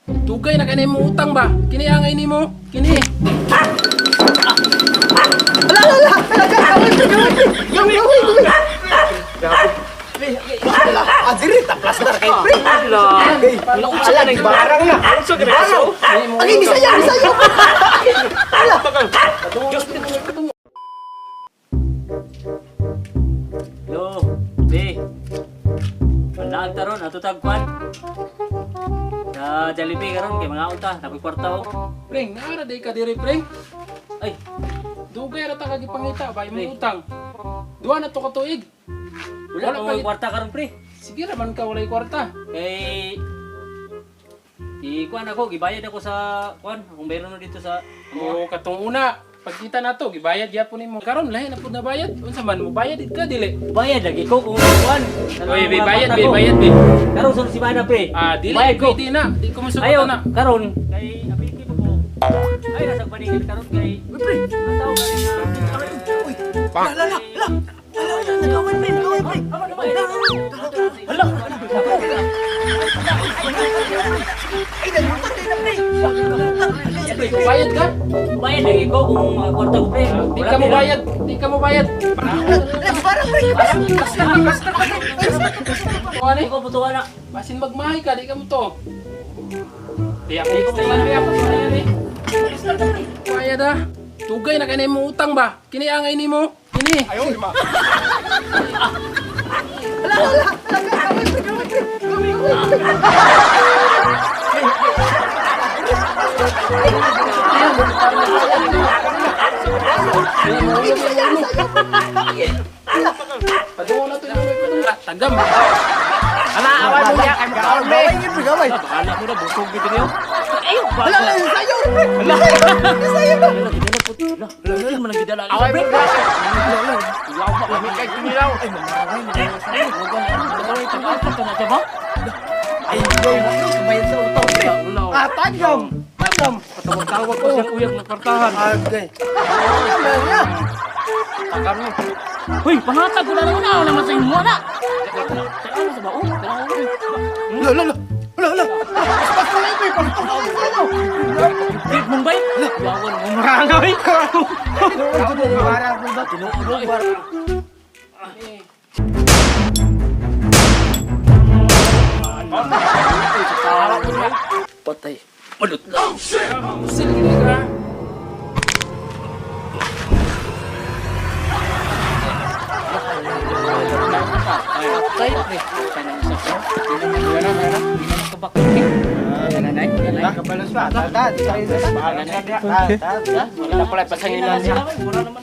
Dugay na kanay mo utang ba? Kini angay nimo. Kini. Ala, ala, ala! Ala, gawin, pre, gawin, pre! Gawin, gawin, gawin! Ala, adiri, taplas na kay pre! Ala, barang na! Barang! Ang Bisaya, Bisaya! Ala! Hello, di. Manlaag ta ron, ato tagkwan. Sa Jollibee karon kay mga unta, nakoy kwarta oh. Preng, naara day ka diri, preng. Ay, Dugay ra ta kagipangita ba Pre. imong utang. Duha na to ka tuig. Wala Wala pa pa koy kwarta karon, pre. Sige ra man ka walay kwarta. Kay i kuan ako, gibayad ako sa kuan, akong bayron na dito sa O katong una, pagkita nato gibayad gyapon nimo. Karon lahi na pud na bayad. Unsa man mo bayad ka dili? Bayad lagi ko kung kuan. Oy, be bayad, be bayad, be. Karon sa simana, pre. Ah, dili Bayad ko. pwede na. Di ko musugot Ayo, na. karon kay apiki pa ko. Ay, nasa paningin karon kay Uy, pre! ang tao kay Uy! Ala, ala, ala! Ala, ala, nagawin, pre! Nagawin, pre! Ala! Ay, nagutang din na, pre! Pre, bayad ka? Bayad lagi ko kung mga kwarta ko, pre. Di ka mo bayad, di ka mo bayad. Ala, barang, pre! Barang! Basta, basta, basta. Di ko butuan na. Basin magmahay ka, di ka mo to. Di ako tingnan, di ako tingnan eh. Bayad ah. Tugay na kanay mo utang ba? Kini angay nimo. Kini. Ala, ala, ala, gawin, pre! Gawin, pre! Gawin, gawin, pre! Ay, Bisaya, Bisaya! Padungo na to yung padungo. Tagam. Ala, away mo ya, kay makaon, pre! Gawin, pre, gawin! Bahala mo na busog gid niyo. Ala, ala, Bisaya, pre! Bisaya, ba? Wala, wala man ang gidala. Away mo ba? Ay, gawin, pre, kumayad sa utang, pre! Ah, tagam! Tagam! Tawag ko siyang uyag ng kwartahan. Agay. Tagam na. Tagam mo. Hoy, pangatag ko na lang una naman sa inyo na. Teka sa bao. Lo, lo, lo. Lo, lo. Paspas mo lang, pre. Paspas mo lang sa'yo. Big mong bay. Yawan mo marangay. Patay. Malot lang. Usil gini ka. Patay. Kanang isa ko. Hindi na kabak. Kabalos pa. Tata, Wala pala pasangilan niya. Wala naman.